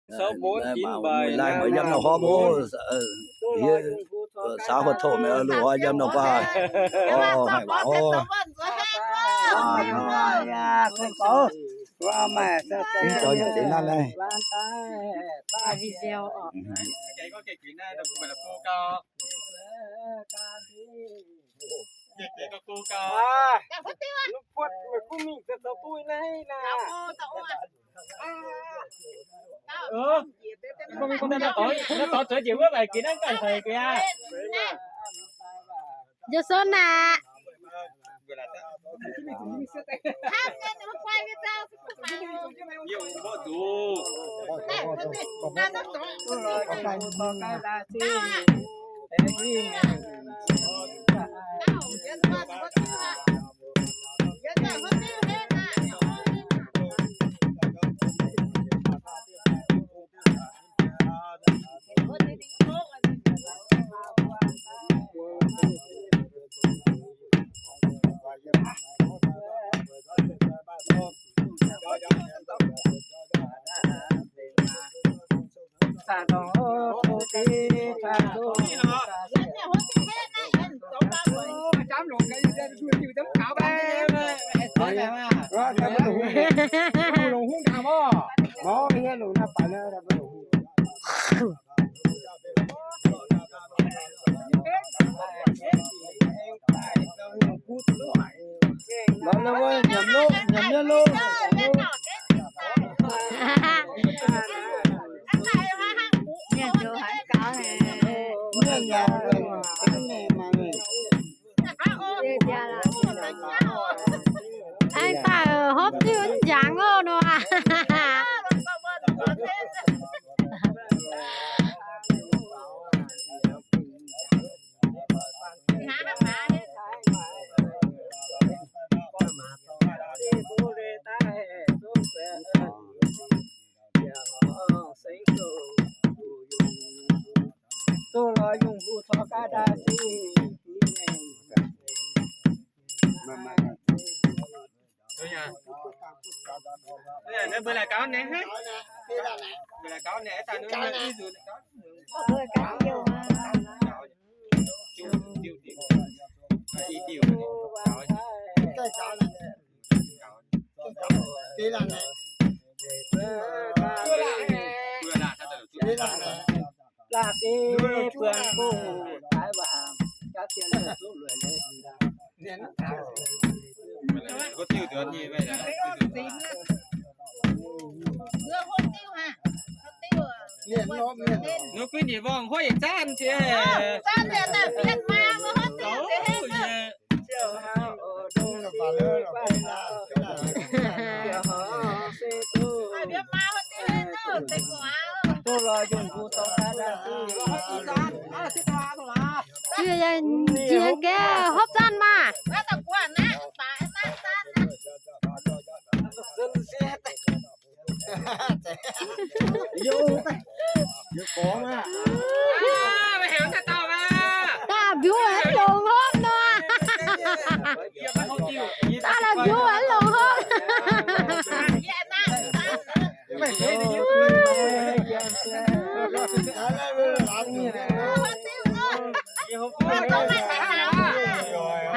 Mbuo laai mueiz yiem nor horpc oc. Yie, saax huotv tov meih loz-hnoi yiem nor baac, orv, haih waac orv. Mv zoux nyei deix naaiv laih. Njiec sou naaic. Aengx daaih hopv diuh mv njangx oc nor. Mbuo laaic gaux nengh hnangv. Mbuo laaic gaux nengh, ih zanc ninh mbuo ih nzunc gaux. Ninh guih nyei vorngh huov yietc zanc jiex. Njiec gaax hopv zanc maah. Daaih mbiuv haic longc hopv nor. Daaih la'mbiuv haic longc hopv.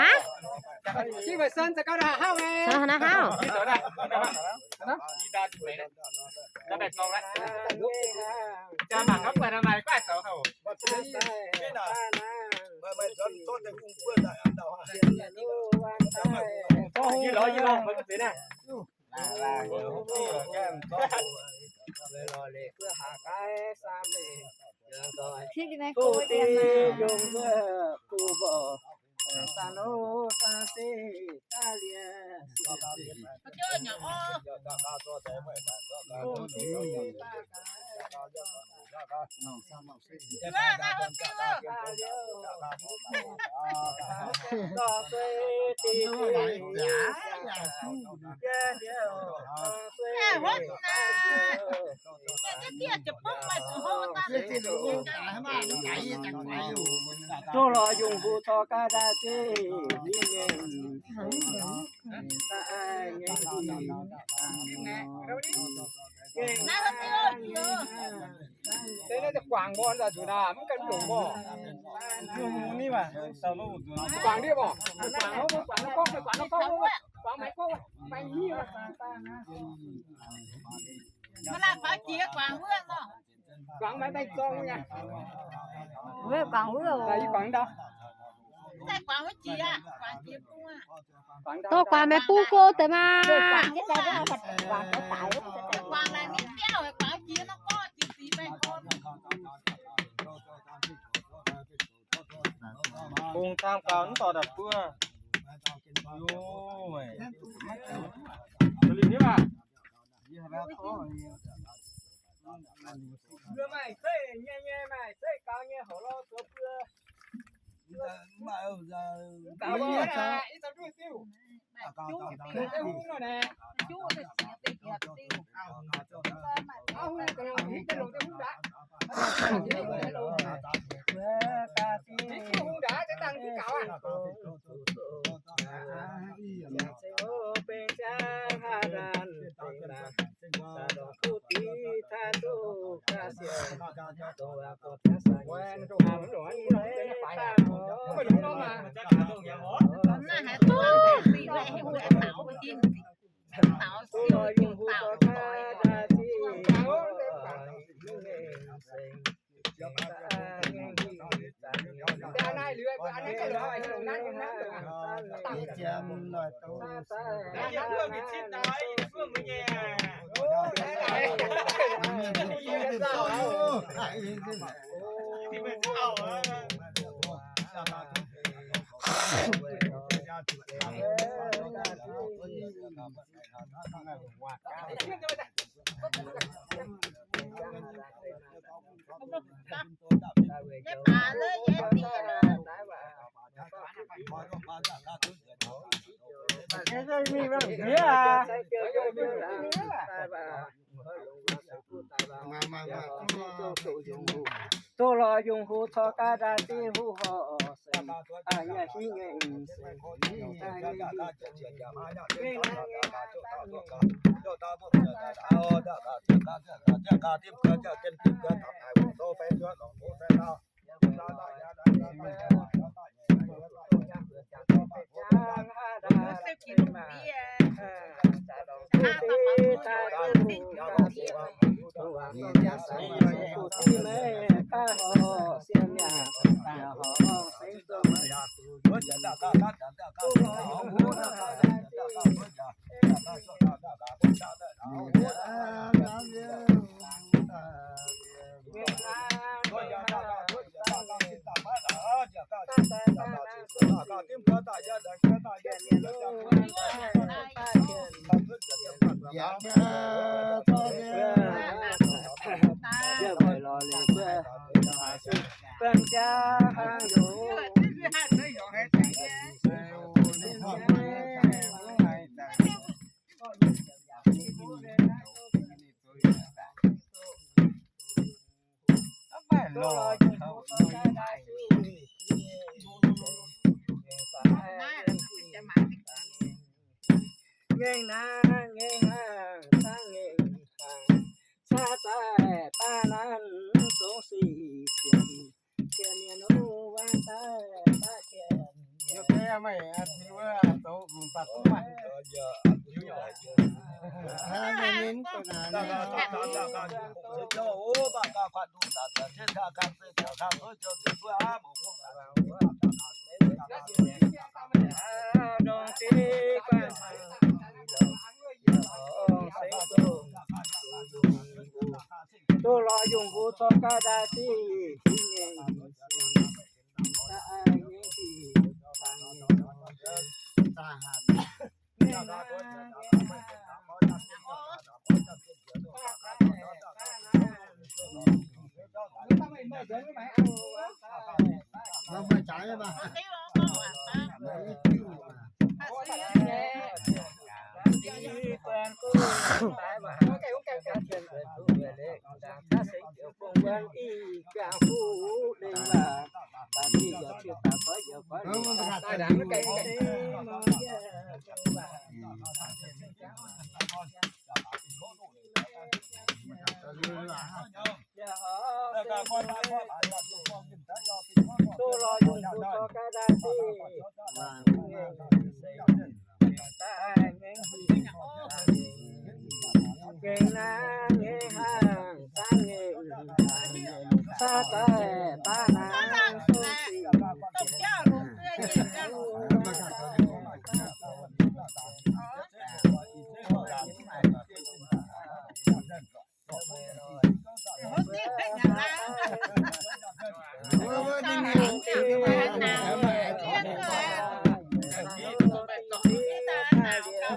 Haaix? Sou naaiv haaix? Guangc mbuo nzuqc naaic mv gan longc mbuo. Guangc ndie mbuo, guangc, guangc gorngv, guangc gorngv, guangc maiv gorngv, guangc hnyouv. Maiv guangc wuov nor. Guangc maiv daaih zorng nyei. Wuov guangc wuov. Guangc ndau. Daaih guangc wuov jiex, guangc jiex bung aqv. Dorh guangc maiv bung go deix maah. Bung camv gaux mv dorh daaih buov. Mbuo maaih zeiv nyei, nyei maaih zeiv gaux nyei horpc lorz zoux buo. Doqc lorz yungh hux corc gaax daaih div huv horc seix, yaac hiv ngaengc seix. Ngaengc naaiv ngaengc hnangv, hnangv ngaengc hnangv, caav daaih baav naaiv zungv sic zienx, zienx mienh wuov daaih baav zienx. Doqc lorz yungh hux corc gaax daaih div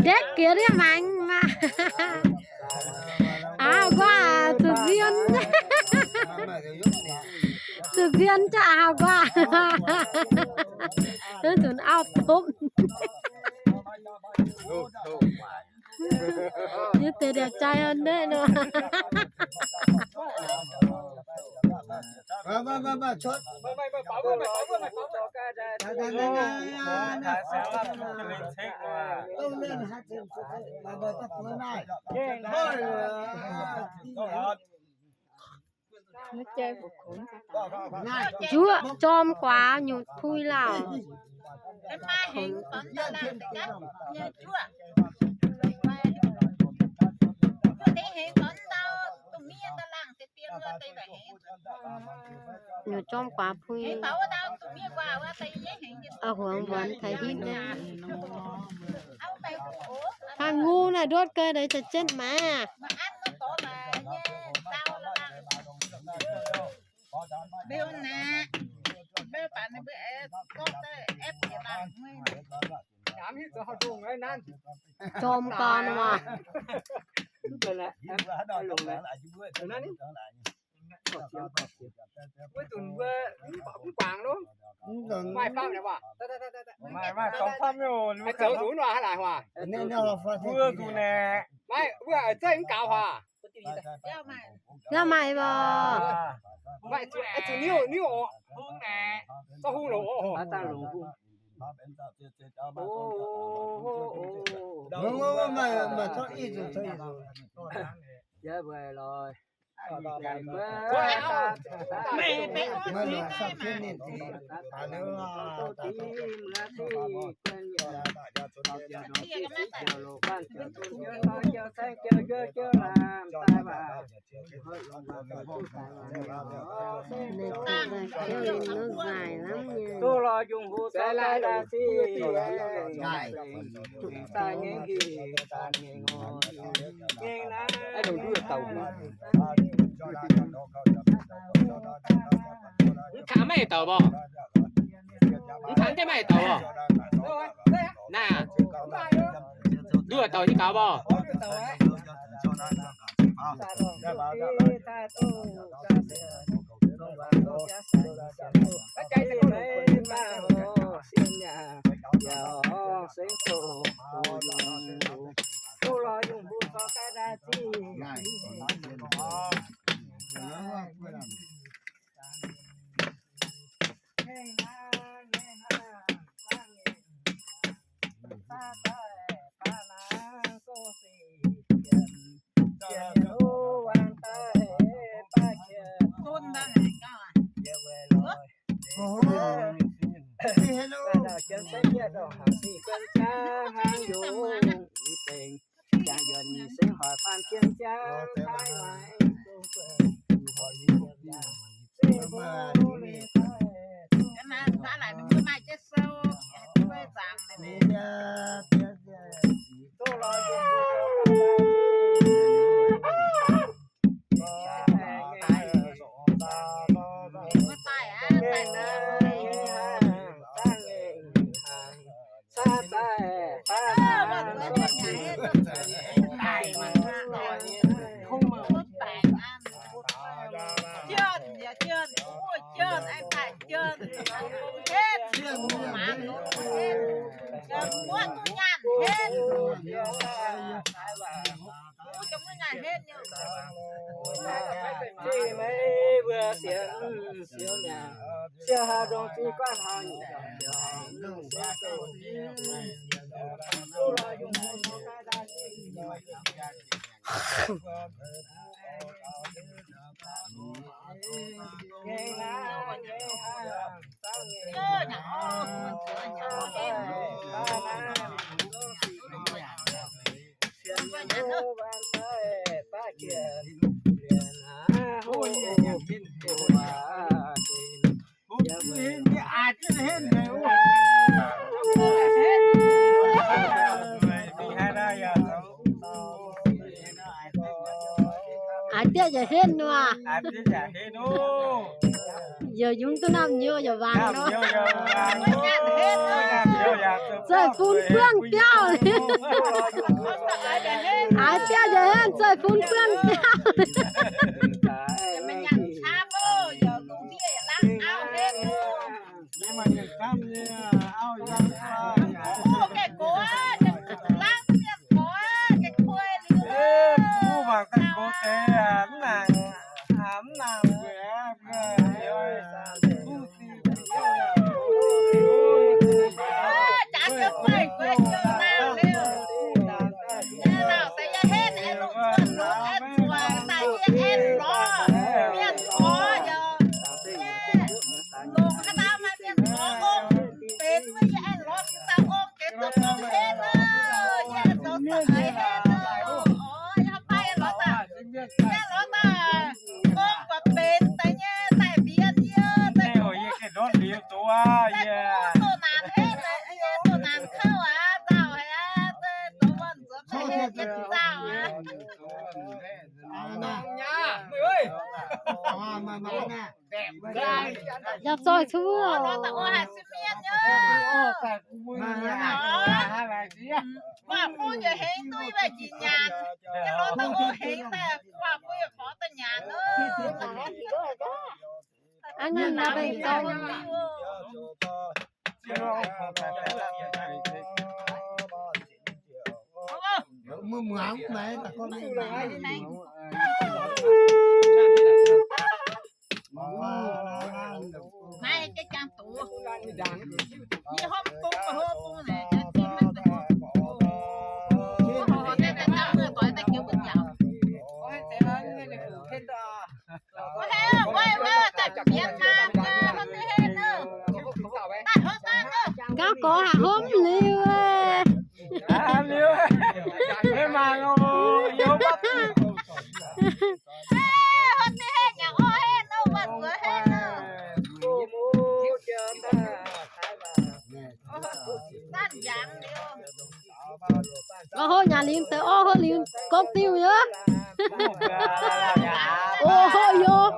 Ndekv jiex liemh maengx maah. Auv-guaav zuqc nzien. Zuqc nzien jaax auv-guaav. Zuqc auv-bopv. Yie deix ndiangx-jai hnangv nor. Zuov jorm guaax nyutc pui lauh. Nyutc jorm guaax pui. A'huangx mbuonx taux hitv nor. Hnangv nguu naaic ndutv gau deix za'jienv maah. Jorm gorn maah. Maiv maaih mbuo. Ninh ziouc zaaic, ziouv ninh mv zaaic hnangv nyei. Mv kangx maiv haaix dauh mbuo. Mv kangx jienv maiv haaix dauh mbuo. Naaiv, nduov dauh nyei gaux mbuo. Aaix diev yaac henv nor. Yaac yungz duqv naamh nyouz yaac wangc nor. Zeiv-fun buangv biauv. Aaix diev yaac henv, zeiv-fun buangv biauv. Yaac zoih cuotv. Hnangv naaiv nor baengh zorng. Gauh gorx haaix hopv liuz. Orv hopv nyanc lingh deix orv hopv liuz gomv diuh yaac. Orv hopv yoc.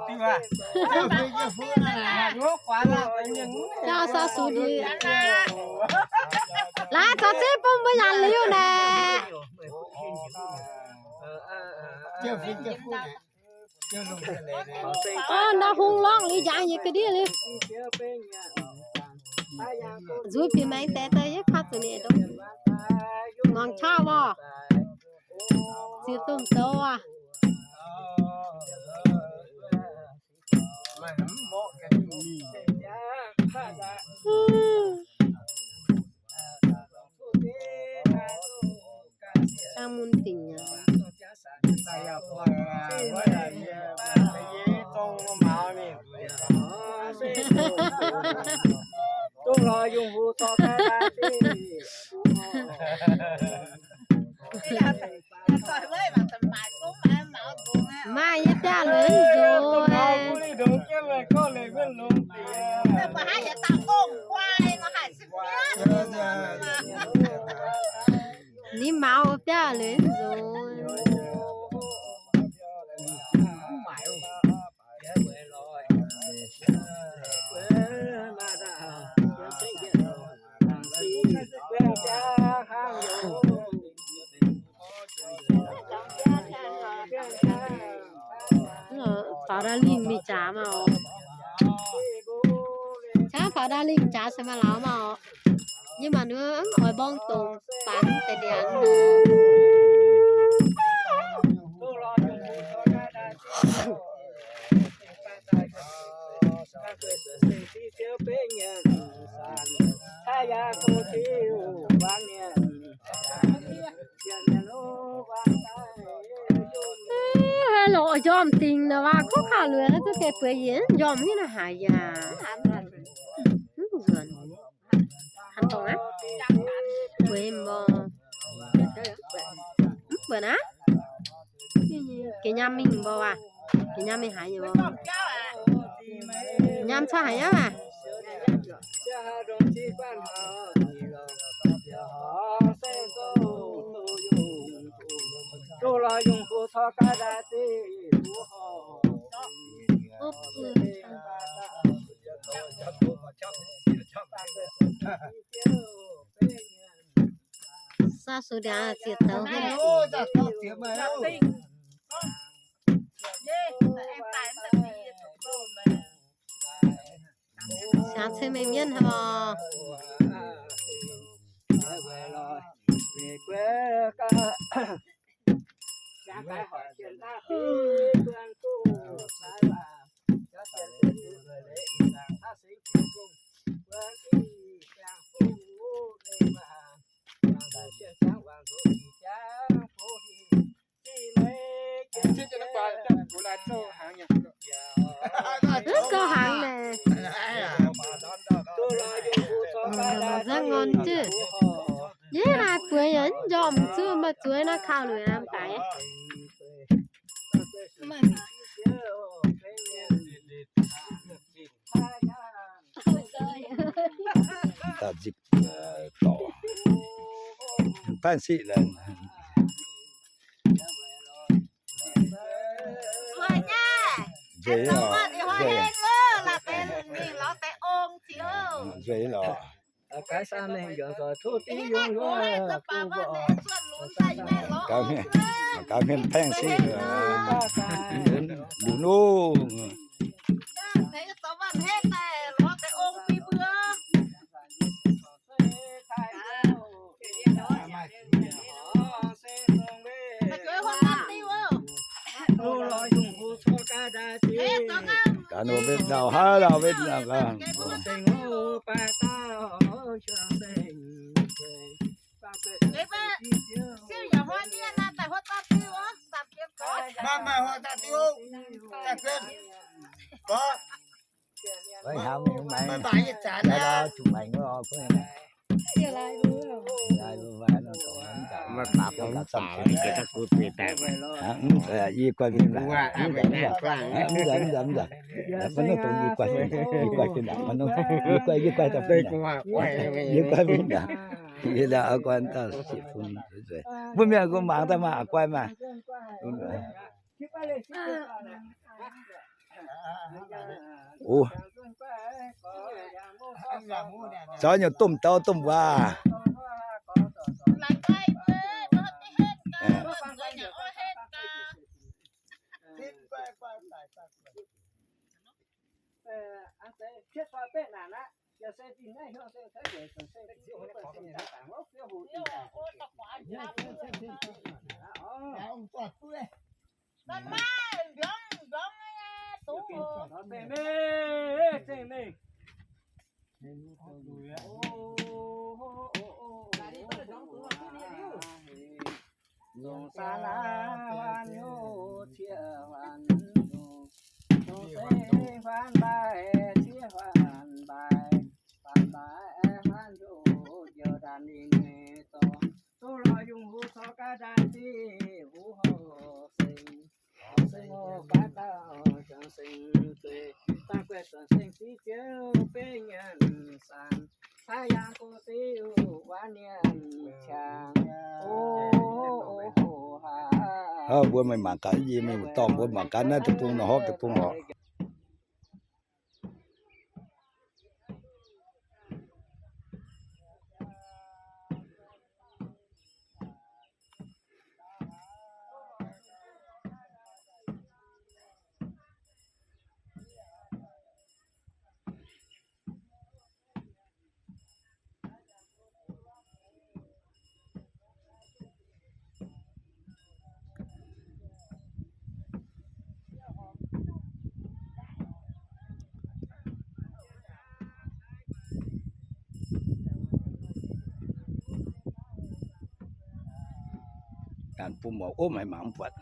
Jaa saa sux ndie. Laaix caux ziev bun mbuo nyanc liuz naaic. Orv, ndau hungh lorngv liuz njangx yietc ga'ndiev liuz. Nzuih fih maengx deix daaih yie kuaatv zuqc ninh dongh muangx qaqv lorh. Ziex domh douz aac. Sang mun dingc aqv. Maaih yie biaav lueiz nzox. Ninh maux biaav lueiz nzox. Faaux ndau lingh mingh jaax maah oc. Qaqv faaux ndau lingh jaax se maaih lauz maah oc. Nyei maanc nduov mv oix mborng dongc fangx deix ndiangx. Haaix lorqc njormh dingc nor, waac kuv kaav lueic zuqv gengh bueix yietc njormh nyei nor haaix yaac. Mv nzuonx. Haaix dongh aqv? Bueix mv mborqv. Mv buatc aqv. Gengh nyaam mingh mborqv waac. Nyaam mingh haaix nyungc? Nyaam cuotv haaix nyungc aqv? Sav sux ndiangx ziex douz. Siangx ceng mengh mienv haic oc. Mv gauh hnaangx naaic. Mv nzangv ngon jienv. Yie haiz bueix yaac mv njormh zuqc maaih zueiz naaiv kaux lueic lamh daic. Daaih zipv dorc. Baengh siqv lorqc. Nzueic lorqc. Nzueic lorqc. Gaax mienh, gaax mienh baengh siqv. Mbuo nuv. Gaax nor wetv ndau haaix lauh wetv ndau gaax. Maaih, maaih huaav daaih diuv, daaih guenv. Gorngv, maaih, maaih, zuqc maengx wuov, maaih, maaih, yie guai mingh, mv nzunc, mv nzunc, mv nzunc, mv nzunc, yie guai mingh, yie guai mingh, yie guai mingh, yie guai mingh, yie guai mingh, yie guai mingh. Mbuo mienh mbuo mangc daaih maah, guai maah. O, zaux nyei domh dau domh waac. Dongh sanh aac, huaan nyungc cie huaan nyungc, dongh seix huaan mbaih cie huaan mbaih, huaan mbaih huaan nyungc, njoux ndaanh ninh nyei dorngx, duqv lorz yungh huv corc gaax ndaanh diuh huv horc sengx. Aav, mbuo mingh mangc gaax, yie mingh dorngh mbuo mangc gaax naaiv deic-bung nor, hopv deic-bung nor. Ganh bun mouc opv haic mangc mv buatc.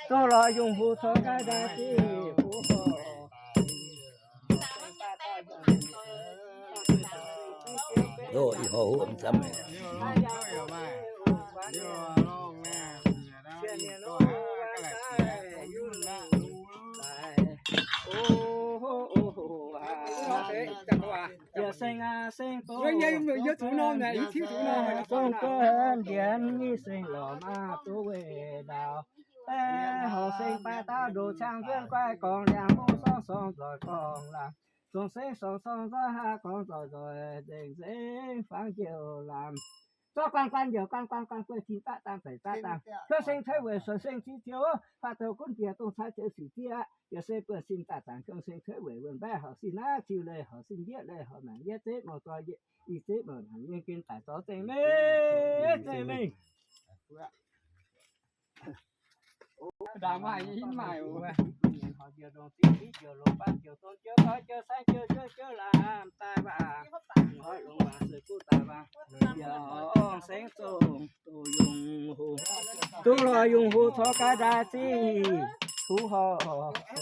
Duqv lorz yungh huv corc gaax daaih div buv horc. Ih hnoi huv camv. Yietc seng aac, seng doz, zong guon ndienx nyic seng lorz maah, duqv weih ndaauv. Baeqv horc seng baeqv dauh ndoqc qang nzuonx guaih gorngv ndiangx, mbuo sorng sorng nzoih gorngv laangz, zong seng sorng sorng nzoih haav gorngv nzoih nzoih, nzengc nzengc fangx njoux laamz. Zorqv guanh guanh njoux guanh guanh guanh, buo cin zaqv dangh zeic zaqv dangh, kouv seng teuv weic suonc seng ziex ziouc, faah douz gunv bieqc dongh caaix ziouc sic zieqv. Yietc seng buo cin daaih zaangc kouv seng teuv weic wuonh mbaeqv horc sin naaiv ziuh leih horc sin yietv leih horc maengc yietv zeiv mouc zoih yietv, ih zeiv mouc hnaangx nyei gen daic zorqv zengc mingh, zengc mingh. Ndaangc maaih yie maaih oc. Njiec longc ziqv ziqv njiec longc baan njiec zong jiouv goiv jiouv saengv jiouv jiouv jiouv lamh daaih waac, hnoi longc waac sueih guv daaih waac, yaac horc sengx zongh doqc yungh huv, duqv lorz yungh huv corc gaax ndaaiv ziqv huv horc sengx.